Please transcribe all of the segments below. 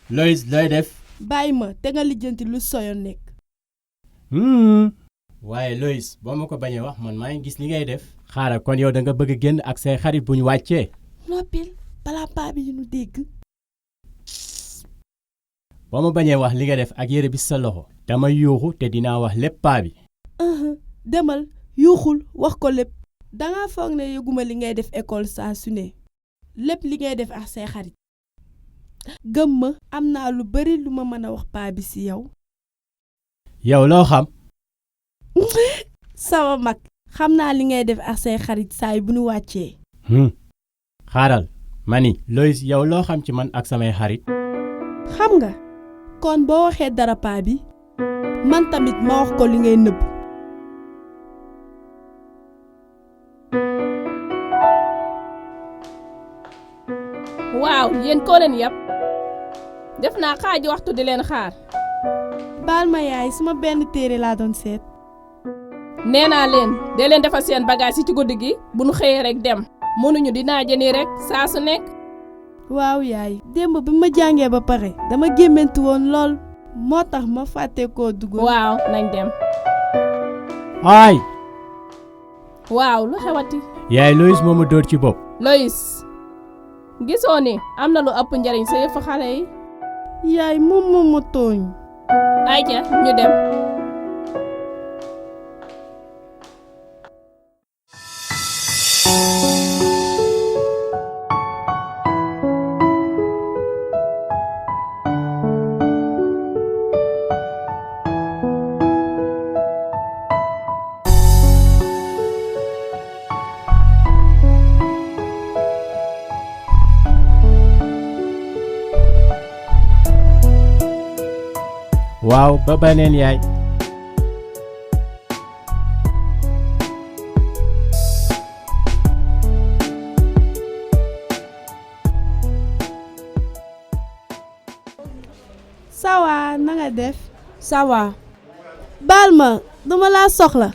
Loïs looy def. bàyyi ma te nga lijjanti lu soyo nekk. waaye Loïs boo ma ko bañee wax man maa ngi gis li ngay def. xaaral kon yow da nga bëgg a génn ak say xarit bu ñu wàccee. noppil balaa paa bi ñu dégg. boo ma bañee wax li nga def ak yére bi sa loxo. dama yuuxu te dinaa wax lépp paa bi. demal yuuxul wax ko lépp. danga foog ne yëguma li ngay def école saa su ne. lépp li ngay def ak say xarit. gëm ma am naa lu bari lu ma mën a wax paa bi ci yow. yow loo xam. sama mag xam naa li ngay def ak say xarit saay bu nu wàccee. xaaral mani Loïs yow loo xam ci man ak samay xarit. xam nga kon boo waxee dara paa bi man tamit ma wax ko li ngay nëbb. waaw yéen koo leen yàpp def naa xaaji waxtu di leen xaar. baal ma yaay sama benn téere laa doon seet. nee naa leen dee leen defal seen bagage yi ci guddi gi bu nu xëyee rek dem mënuñu di naaje nii rek saa su nekk. waaw yaay démb bi ma jàngee ba pare dama gémmantu woon lool moo tax ma fàtte koo dugal. waaw nañ dem. ay. waaw lu xewati. yaay Loïs moo ma dóor ci bopp. Loïs gisoo ni am na lu ëpp njariñ sa yëfu xale yi. yaay moom moo ma tooñ. ayca ñu dem. waaw ba baneen yaay. sawa na nga def. sawa. baal ma duma laa soxla.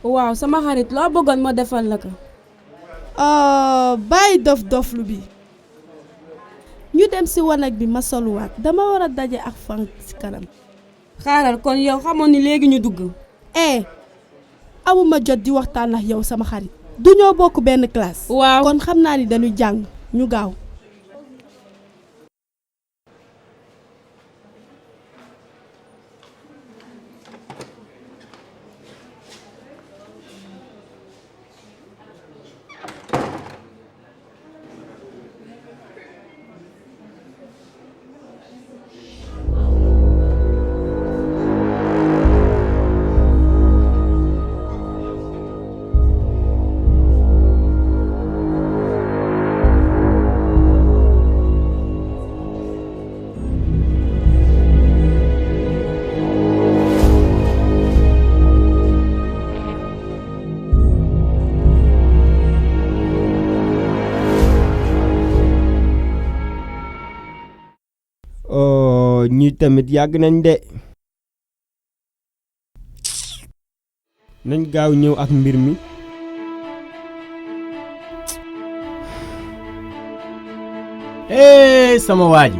waaw sama xarit loo bëggoon ma defal la ko. bàyyi dof-doflu bi. ñu dem ci wanag bi ma soluwaat dama war a daje ak fan ci kanam. xaaral kon yow xamoon ni léegi ñu dugg. amuma jot di waxtaan ak yow sama xarit. du ñoo bokk benn classe. waaw kon xam naa ni dañuy jàng ñu gaaw. ñi tamit yàgg nañ de. nañ gaaw ñëw ak mbir mi. sama waaji.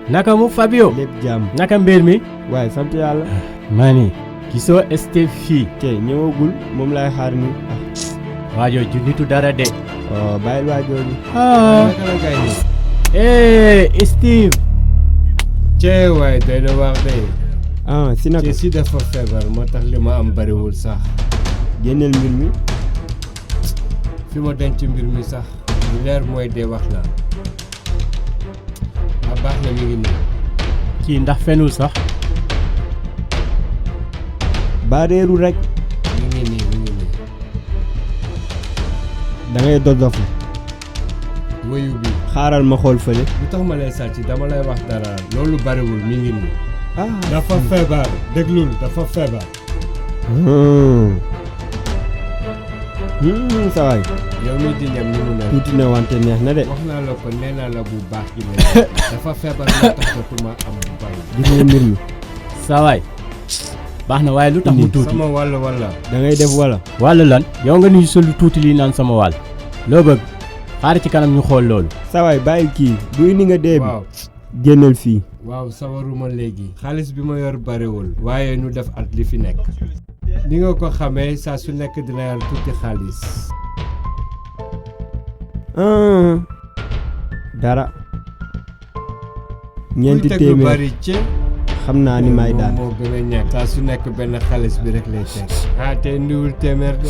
naka mu Fabio. lépp jàmm. naka mbir mi. waaye sant yàlla. mani gisoo Steve fii. te ñëwagul moom lay xaar ni. waajoo jullitu dara de. bàyyil waajoo ni. naka la gay ni. Steve. cee waay doy na wax de. si naka. te si dafa feebar moo tax li ma am bariwul sax. génneel mbir mi. fi ma denc mbir mi sax lu leer mooy dee wax la. baax na mi ngi nii. kii ndax fenul sax. baareeru rek. mi ngi nii. da ngay dodofu. woyu bi. xaaral ma xool fële. lu tax ma lay sàcc dama lay wax dara loolu bariwul mi ngi nii. dafa feebar déglul dafa feebar. sa waay. yow mi di ñam ni mu mel. tuuti na wante neex na de. wax naa la ko nee naa la bu baax gi la. dafa feebar moo tax jotuma am bu bari. gis nga mbir mi. sa waay. baax na waaye lu tax mu tuuti. sama wàll wala. da ngay def wala. wàll lan yow nga nuyu solu tuuti lii naan sama wàll. loo bëgg xaar ci kanam ñu xool loolu. sa waay bàyyi kii du indi nga dee bi. waaw génnal fii. waaw sawaruma léegi xaalis bi ma yor bariwul waaye nu def at li fi nekk ni nga ko xamee saa su nekk dina yor tuuti xaalis dara ñeenti téeméer bari ci xam naa ni may daal moo gën a ñàkk saa su nekk benn xaalis bi rek lay teg te ndiwul téeméer de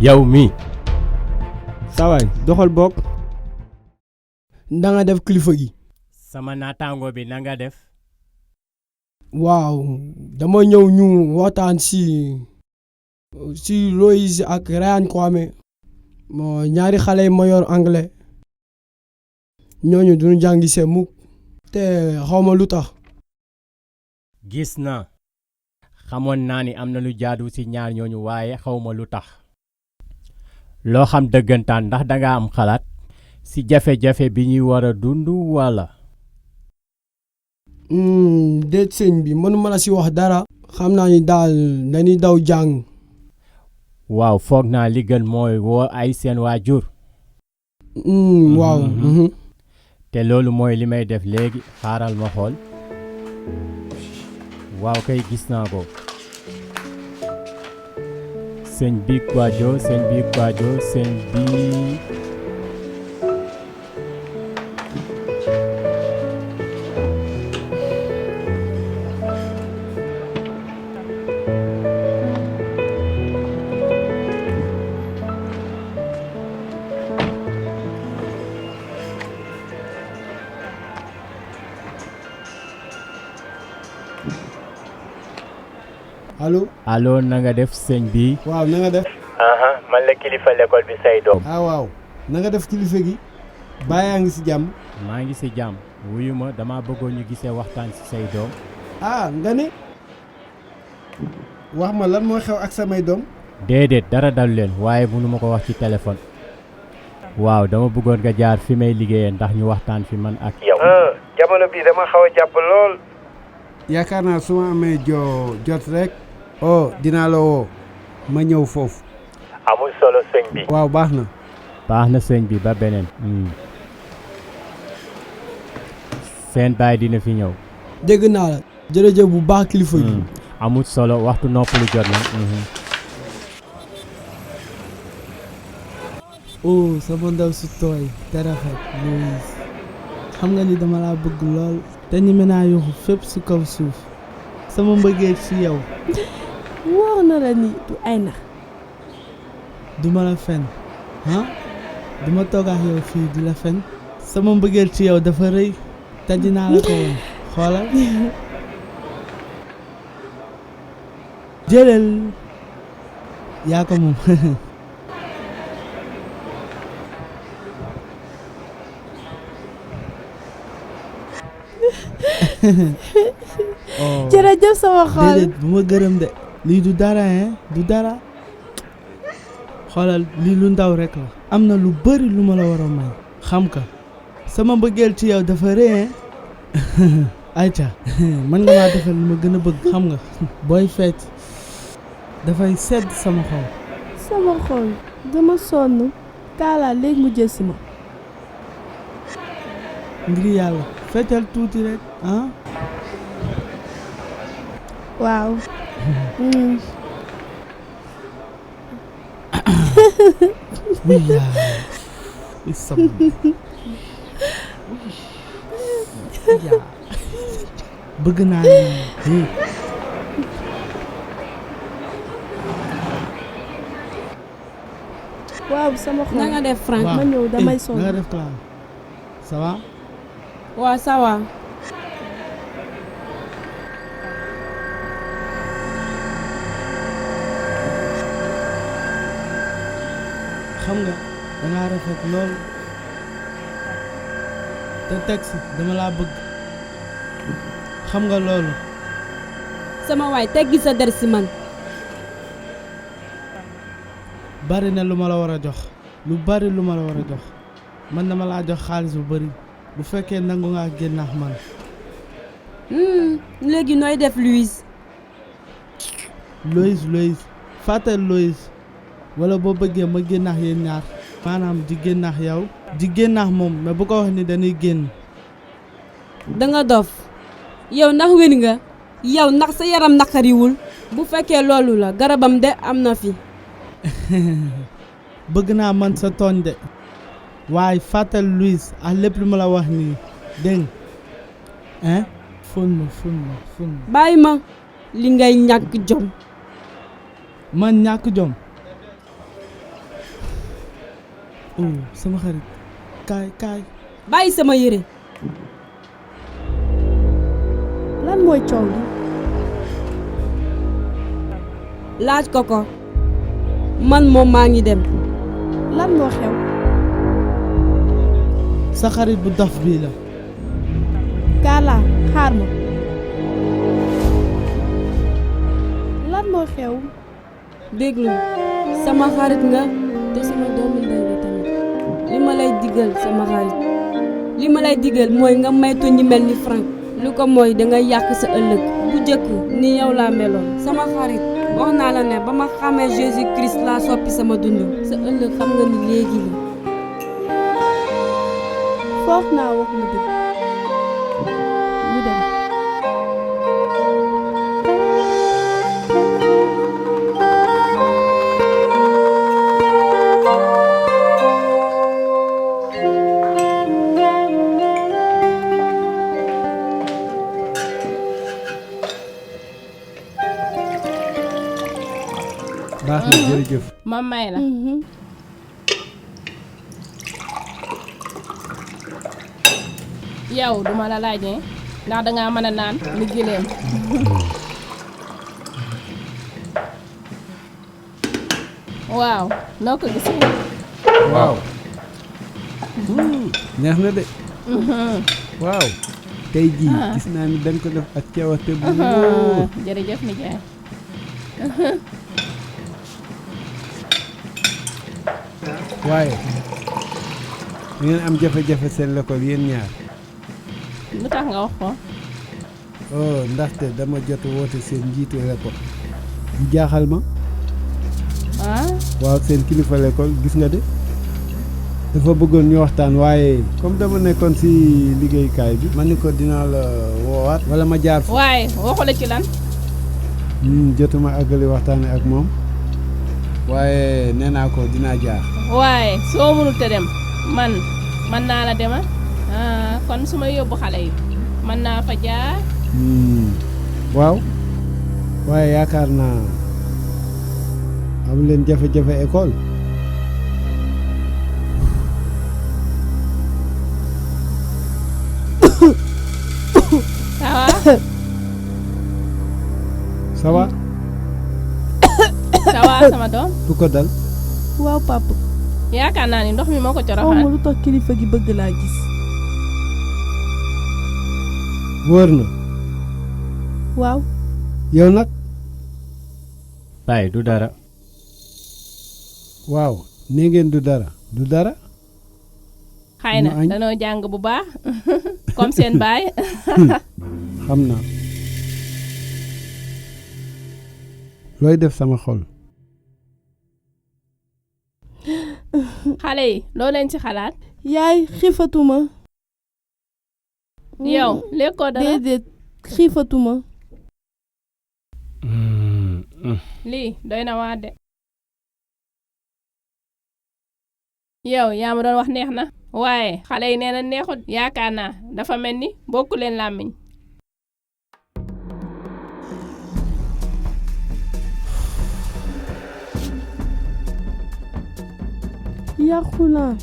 yow mi sawaay doxal bokk. da nga def kilifa gi. sama naataango bi na nga def. waaw dama ñëw ñu waxtaan si Loïs ak Ryan Kwame ñaari xale yi ma yor anglais ñooñu duñu jàngi see mukk te xawma lu tax. gis na xamoon naa ni am na lu jaadu ci ñaar ñooñu waaye xawma lu tax. loo xam dëggantaan ndax danga am xalaat ci jafe-jafe bi ñuy war a dund walla. déet sëñ bi mënuma la ci wax dara. xam naa ni daal dañuy daw jàng. waaw foog naa li gën mooy woo ay seen waajur. waaw. te loolu mooy li may def léegi xaaral ma xool. waaw kay gis naa ko. sëñ bi Kwajo sëñ bi Kwajo sëñ bi. allo na nga def sëñ bi. waaw na nga def. man la kilifa l'école bi say doom. waaw na nga def kilifa gi. bàyyaa ngi ci jàmm. maa ngi ci jàmm. wuyu ma dama bëggoon ñu gisee waxtaan ci say doom. nga ne. wax ma lan moo xew ak samay doom. déedéet dara dalu leen waaye mënu ma ko wax ci téléphone. waaw dama bëggoon nga jaar fi may liggéeyee ndax ñu waxtaan fi man ak yow. jamono bii dama xaw a jàpp lool. yaakaar naa su ma amee jot rek. dinaa la woo ma ñëw foofu. amul solo sëñ bi. waaw baax na. baax na sëñ bi ba beneen. seen baay dina fi ñëw. dégg naa la. jërëjëf bu baax kilifa gi. amul solo waxtu noppalu jot na. sama ndaw su tooy te rafet Loïs xam nga ni dama laa bëgg lool te ñi mën naa yuxu fépp si kaw suuf sama mbëggeel ci yow. wóor na la ni du ay nax. duma la fen duma toog ak yow fii di la fen sama mbëggeel ci yow dafa rëy te dinaa la ko woon xoolal jëlal yaa ko moom. jërëjëf sama xol. déedéet bu ma gërëm de lii du dara du dara xoolal lii lu ndaw rek la am na lu bari lu ma la war a may xam ka sama mbëggeel ci yow dafa rëy ayca mën nga maa defal lu ma gën a bëgg xam nga booy fecc dafay sedd sama xol. sama xol dama sonn Kaala léegi mu jël si ma. ngir yàlla feccal tuuti rek waaw. bëgg naa ni waaw sama xol. na nga def Franck. ma ñëw damay sonn. na nga def Clara ça va. waaw ça va. xam nga dangaa rafet lool te taxi dama laa bëgg xam nga loolu. sama waay teggi sa der si man. bari na lu ma la war a jox lu bari lu ma la war a jox man dama laa jox xaalis bu bari bu fekkee nangu ngaa génn ak man. léegi nooy def Louise. Loïs fàttal Loïs wala boo bëggee ma génn ak yéen ñaar maanaam di génn ak yow di génn ak moom mais bu ko wax ni dañuy génn danga dof yow ndax wér nga yow ndax sa yaram naqariwul bu fekkee loolu la garabam de am na fi bëgg naa man sa tooñ de waaye fàttal Louise ak lépp lu ma la wax nii dégg hein fun ma bàyyi ma li ngay ñàkk jom man ñàkk jom oh sama xarit kaay bàyyi sama yére lan mooy coow li laaj ko man moom maa ngi dem lan moo xew sa xarit bu dof bii la Kaala xaar ma lan moo xew déglu sama xarit nga te sama doomu ndey nga tamit li ma lay digal sama xarit li ma lay digal mooy nga maytu ñi mel ni Frank lu ko mooy danga yàq sa ëllëg bu jëkk ni yow laa meloon sama xarit wax naa la ne ba ma xamee Jésus Christ laa soppi sama dund sa ëllëg xam nga ni léegi la foog naa wax nga dëgg ñu dem baax na jërëjëf. ma may la. yow duma la laaj ne ndax dangaa mën a naan lu gileem. waaw noo ko gisee. waaw. neex na de. waaw. tey jii gis naa ni dañ ko def ak cawarte bu wóor. jërëjëf nijaay. waaye ngeen am jafe-jafe seen l'école yéen ñaar. lu tax nga wax ko. oh ndaxte dama jot woote seen njiitu l'école di jaaxal ma. ah. waaw seen kilifa l'école gis nga de dafa bëggoon ñu waxtaan waaye comme dama nekkoon ci liggéeyukaay bi. ma ni ko dinaa la woowaat. wala ma jaar fa. waaye waxu la ci lan. jotuma àggali waxtaane ak moom. waaye nee naa ko dinaa jaar. waaye soo mënul te dem man naa la dema kon su ma yóbbu xale yi mën naa fa jaar. waaw waaye yaakaar naa amu leen jafe-jafe école. ça va. ça va sama doom. du ko dal. waaw papa. yaakaar naa ni ndox mi moo ko xaw ma coroxaan. lu tax kilifa gi bëgg laa gis. wóor na. waaw. yow nag. Baay du dara. waaw nee ngeen du dara. du dara. xëy na danoo jàng bu baax comme seen baay. xam naa. looy def sama xol. xale yi loo leen ci xalaat. yaay xiifatuma. yow lekkoo dara. déedéet xiifatuma. lii doy na waa de. yow yaa ma doon wax neex na. waaye xale yi nee na neexut. yaakaar naa dafa mel ni bokku leen làmmiñ. yàqu naa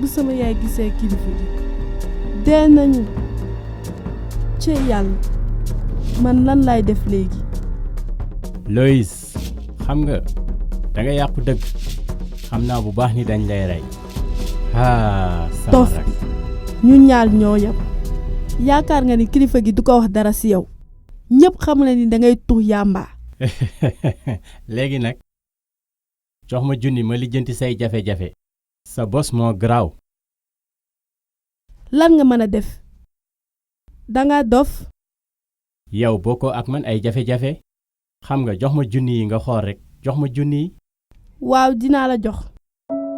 bu sama yaay gisee kilifa gi dee nañu ci yàlla man lan laay def léegi. Loïs xam nga da nga yàqu dëgg xam naa bu baax ni dañ lay rey. sama dof rak. bi ñu ñaar ñoo yam yaakaar nga ni kilifa gi du ko wax dara ci yow ñépp xam na ni dangay tux yàmba. léegi nag jox ma junni ma lijjanti say jafe-jafe. sa bos moo garaaw. lan nga mën a def danga dof. yow bokkoo ak man ay jafe-jafe. xam nga jox ma junni yi nga xool rek jox ma junni yi. waaw dinaa la jox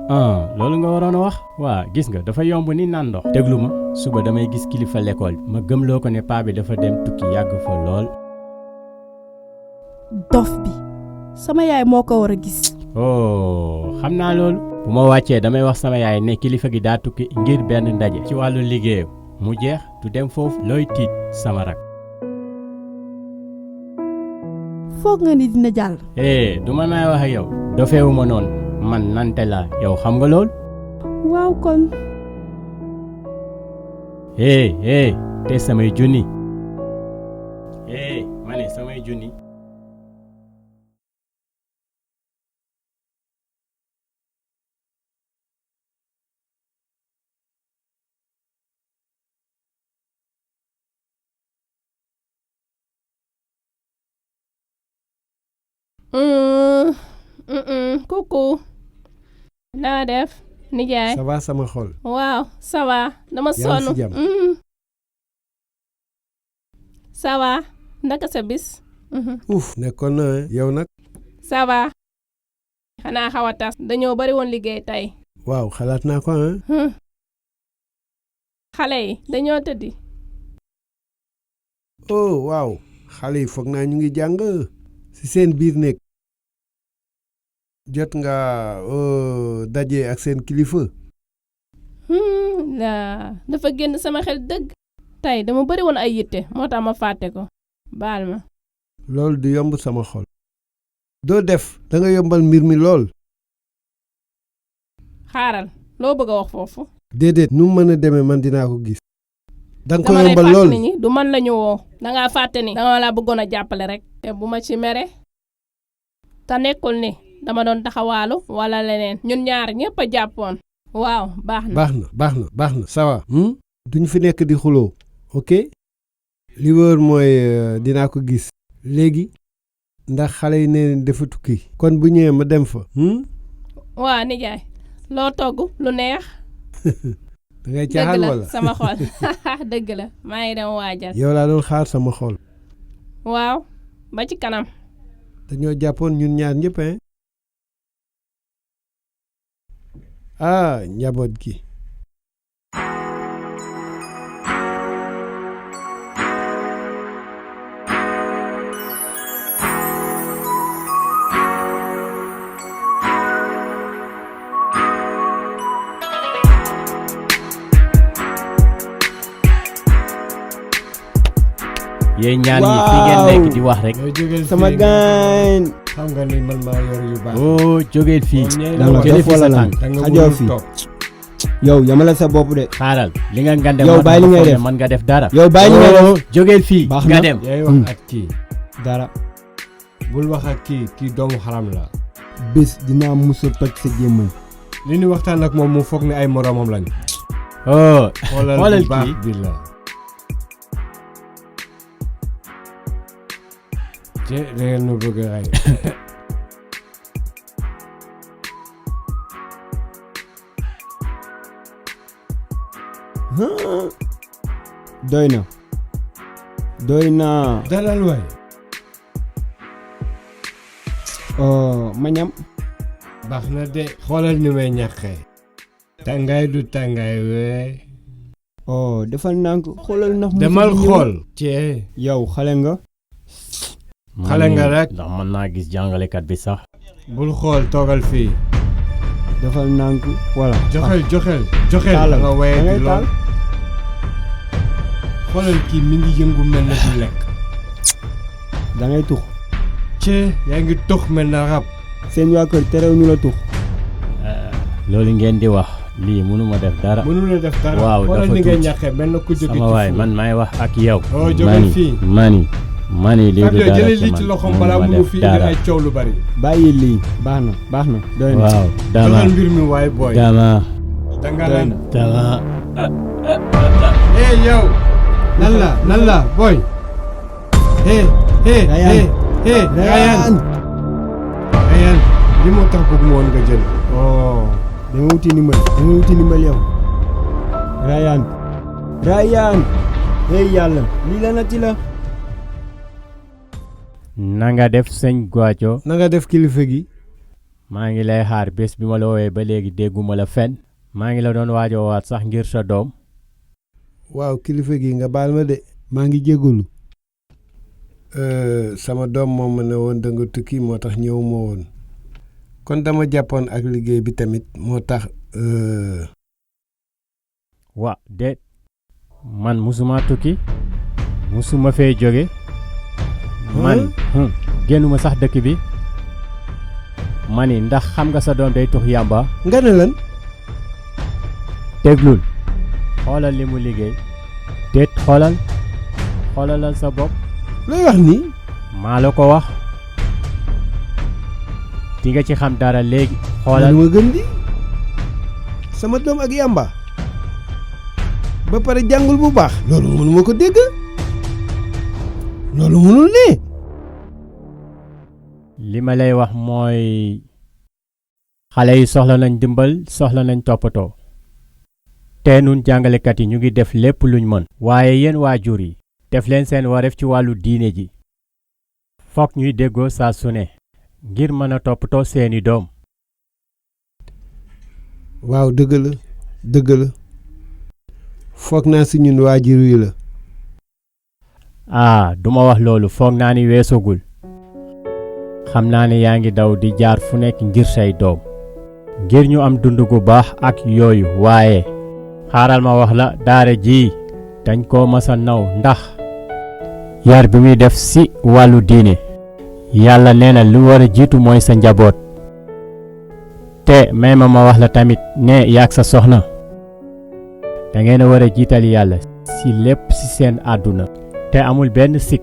loolu nga waroon a wax waa gis nga dafa yomb ni naan ndox déglu ma suba damay gis kilifa l'école ma gëmloo ko ne paa bi dafa dem tukki yàgg fa lool. dof bi sama yaay moo ko war a gis. xam naa loolu bu ma wàccee damay wax sama yaay ne kilifa gi daa tukki ngir benn ndaje ci wàllu liggéeyam mu jeex du dem foofu looy tiit sama rak. foog nga ni dina jàll. du man maay wax ak yow dofeewuma noonu man nante la yow xam nga lool. waaw kon. te samay junni. ma ne samay junni. coucou. naa def nijaay. ça va sama xol. waaw ça va dama sonn. ça va naka sa bis. nekkoon na yow nag. ça va. xanaa xaw a tas dañoo bari woon liggéey tey. waaw xalaat naa ko xale yi dañoo tëddi. waaw xale yi foog naa ñu ngi jàng ci seen biir néeg. jot nga daje ak seen kilifa. dafa génn sama xel dëgg. tey dama bari woon ay yitte moo tax ma fàtte ko baal ma. loolu du yomb sama xol. doo def da nga yombal mbir mi lool. xaaral loo bëgg a wax foofu. déedéet nu mu mën a demee man dinaa ko gis. da nga ko dama lay yombal lool fàttali ni du man lañu woo. dangaa fàtte ni dama laa bëggoon a jàppale rek. te bu ma ci mere. te nekkul ni dama doon taxawaalu wala leneen. ñun ñaar ñëpp a jàppoon. waaw baax na. baax na ça va. duñ fi nekk di xuloo ok. li wóor mooy dinaa ko gis. léegi ndax xale yi nee dafa tukki. kon bu ñëwee ma dem fa. waa nijaay loo togg lu neex. da ngay caaxaan dëgg wala la sama xol dëgg la maa ngi dem waajal. yow laa doon xaar sama xol. waaw ba ci kanam. dañoo jàppoon ñun ñaar ñëpp njaboot gi. yéen ñaan yi fi ngeen nekk di wax rek. sama gaañ. xam nga ni man maa yor yu baax. jógeel fii. jëlee fi sa tànk xajoo fi. yow yamala sa bopp de. xaaral li nga ngande yow bàyyi li ngay def man nga def dara. yow bàyyi li ngay def jógeel fii nga dem. yaay wax ak kii dara. bul wax ak kii doomu xaram la. bés dinaa musa toj sa gémmañ. li ñu waxtaan ak moom mu foog ne ay moroomam lañ. xoolal kii bi la. te da ngeen ma bëgg a rey. doy na. dalal waay. ma ñam. baax na de. xoolal ni may ñàkkee. tàngaay du tàngaay wee. defal nànk xoolal ndax. demal xool. cee. yow xale nga. xale nga rek. ndax mën naa gis jàngalekat bi sax. bul xool toogal fii. defal nànk voilà. joxel. taalal nga waye da ngay di taal. lool. xoolal kii mi ngi yëngu mel na di lekk. da ngay tux. cee yaa ngi tux mel na rab. seen waa kër terew ñu la tux. loolu ngeen di wax lii mënuma def dara. mënula def dara. waaw dafa xoolal ni ngay tuuti. ñàkkee mel na ku jóge ci sama waay fu. man maay wax ak yow. jógal fii. mani lii du dara jëlee ci lii ci man loxoom balaa mënuma mu def fi indi dara. ay coow lu bari. bàyyi lii baax na doy na. waaw dama joxal mbir mi waay booy. dama danga doy lan. na. dama. yow. nan la booy. Rayaan. Rayaan. li moo tax bëgg ma woon nga jël. da nga wuti ndimbal yow. Rayaan. yàlla lii la nati la. na nga def sëñ Guaco. na nga def kilifa gi. maa ngi lay xaar bés bi ma la woowee ba léegi dégguma la fenn maa ngi la doon waajowaat sax ngir sa doom. waaw kilifa gi nga baal ma de maa ngi jégalu. sama doom moom ma ne woon da nga tukki moo tax ñëwuma woon kon dama jàppoon ak liggéey bi tamit moo tax. wa déet man musuma tukki musuma fee jóge man génnuma sax dëkk bi mani ndax xam nga sa doom day tux yàmba. nga ne lan. déglul xoolal li mu liggéey déet xoolalal sa bopp. looy wax nii. maa la ko wax di nga ci xam dara léegi. xoolal ma gën di sama doom ak yàmba ba pare jàngul bu baax. loolu mënuma ko dégg loolu mënul ne. li ma lay wax mooy xale yi soxla nañ dimbal soxla nañ toppatoo te nun jàngalekat yi ñu ngi def lépp luñ mën. waaye yéen waajur yi def leen seen wareef ci wàllu diine ji fokk ñuy déggoo saa su ne ngir mën a toppatoo seeni doom. waaw dëgg la foog naa si ñun waajur yi la. duma wax loolu foog naa ni weesogul xam naa ne yaa ngi daw di jaar fu nekk ngir say doom ngir ñu am dund gu baax ak yooyu waaye xaaral ma wax la daara ji dañ ko masa naw ndax yar bi muy def ci wàllu diine yàlla nee na lu war a jiitu mooy sa njaboot te may ma wax la tamit ne yaag sa soxna da ngeen a war a jiital yàlla ci lépp ci seen àdduna te amul benn sikk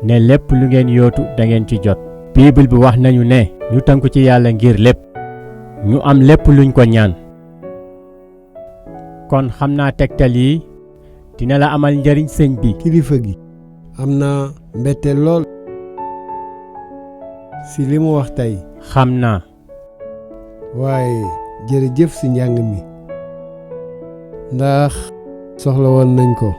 ne lépp lu ngeen yootu da ngeen ci jot. bible bi wax nañu ne ñu tënku ci yàlla ngir lépp ñu am lépp luñ ko ñaan kon xam naa tegtal yi dina la amal njariñ sëñ bi. kilifa gi am naa mbette lool si li mu wax tey. xam naa. waaye jërëjëf si njàng mi ndax soxla woon nañ ko.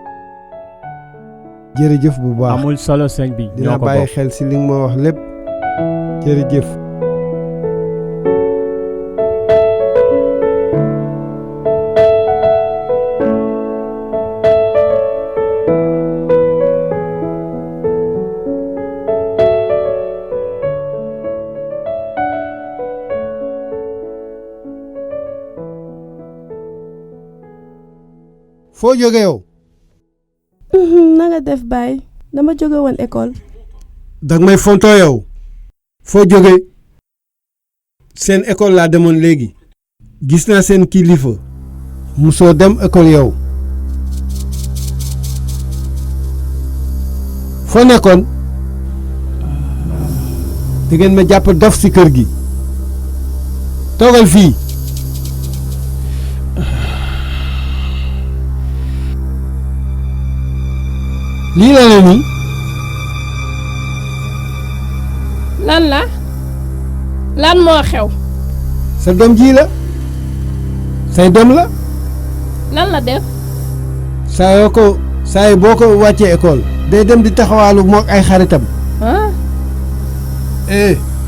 jërëjëf bu baax amul solo sëñ bi. dina bàyyi xel si li nga ma wax lépp jërëjëf. foo jóge yow. na nga def baay dama jóge woon école. danga may fontoo yow. foo jóge. seen école laa demoon léegi. gis naa seen kilifa. musoo dem école yow. foo nekkoon. da ngeen ma jàpp dof ci kër gi. toogal fii. lii la la nii. lan moo xew. sa doom ji la. say doom la. lan la def. saa yi boo ko wàccee école. day dem di taxawaalu mook ay xaritam.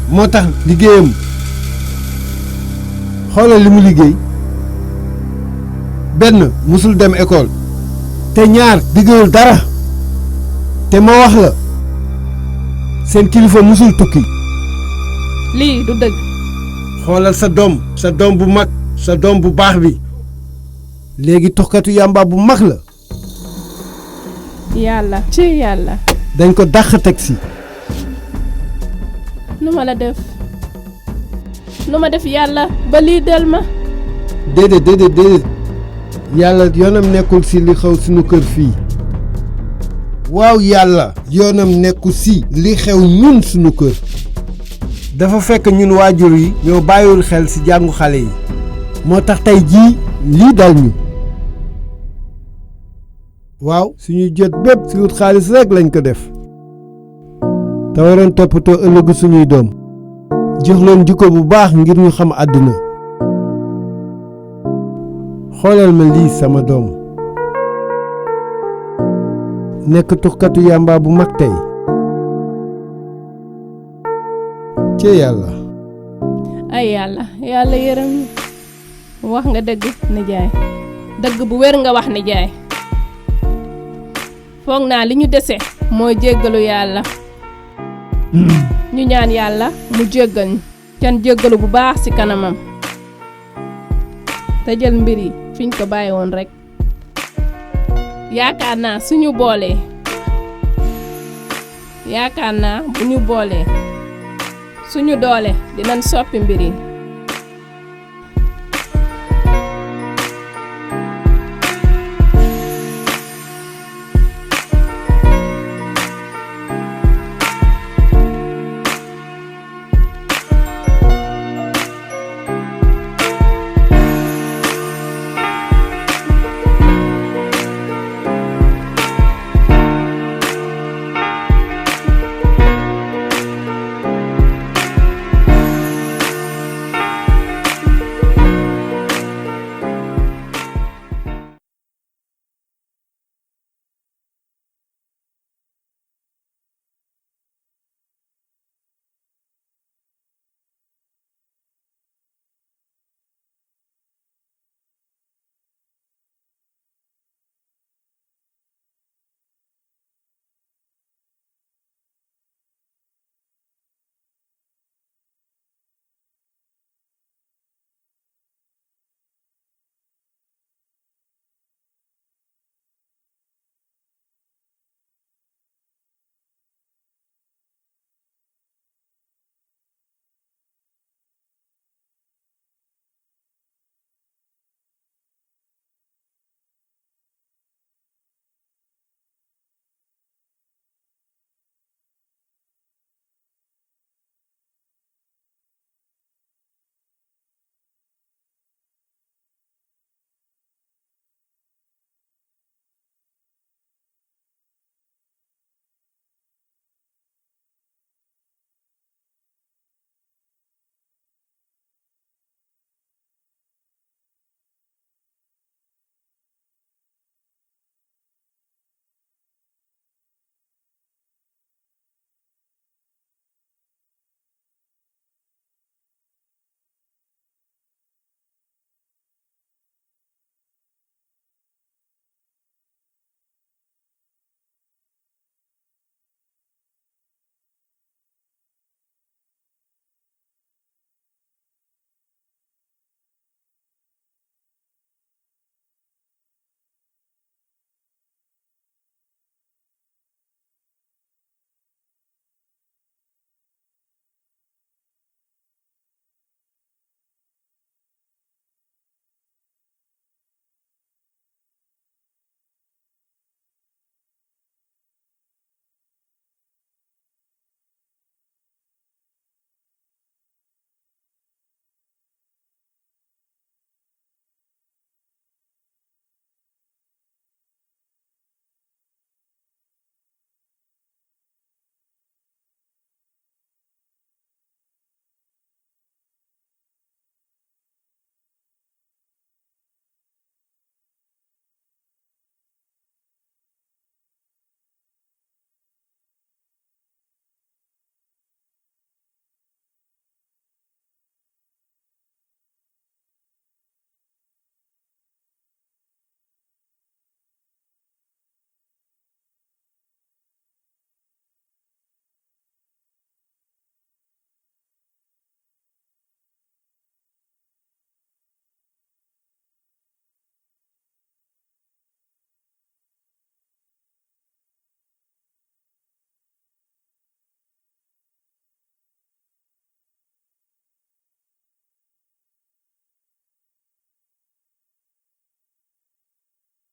moo tax liggéeyam. xoolal li mu liggéey. benn musul dem école. te ñaar liggéeyul dara. te ma wax la seen kilifa musul tukki. lii du dëgg. xoolal sa doom bu mag sa doom bu baax bi léegi tuxkatu yàmba bu mag la. yàlla ci yàlla. dañ ko dàq taxi. nu ma def yàlla ba lii del ma. déedéet yàlla yoonam nekkul ci li xew suñu kër fii. waaw yàlla yoonam nekku si li xew ñun sunu kër. dafa fekk ñun waajur yi ñoo bàyyiwul xel ci jàngu xale yi. moo tax tey jii lii dal ñu. waaw suñu jot bépp ci wut xaalis rekk lañ ko def. te waroon toppatoo ëllëgu suñuy doom. jox leen jikko bu baax ngir ñu xam àdduna. xoolal ma lii sama doom. nekk tuxkatu yàmba bu mag tey. ci yàlla ay yàlla yërëm wax nga dëgg nijaay dëgg bu wér nga wax nijaay foog naa li ñu dese mooy jéggalu yàlla ñu ñaan yàlla mu jéggal ñu can jéggalu bu baax ci kanamam te jël mbir yi fiñ ko bàyyi woon rek yaakaar naa bu ñu boolee suñu doole dinañ soppi mbir yi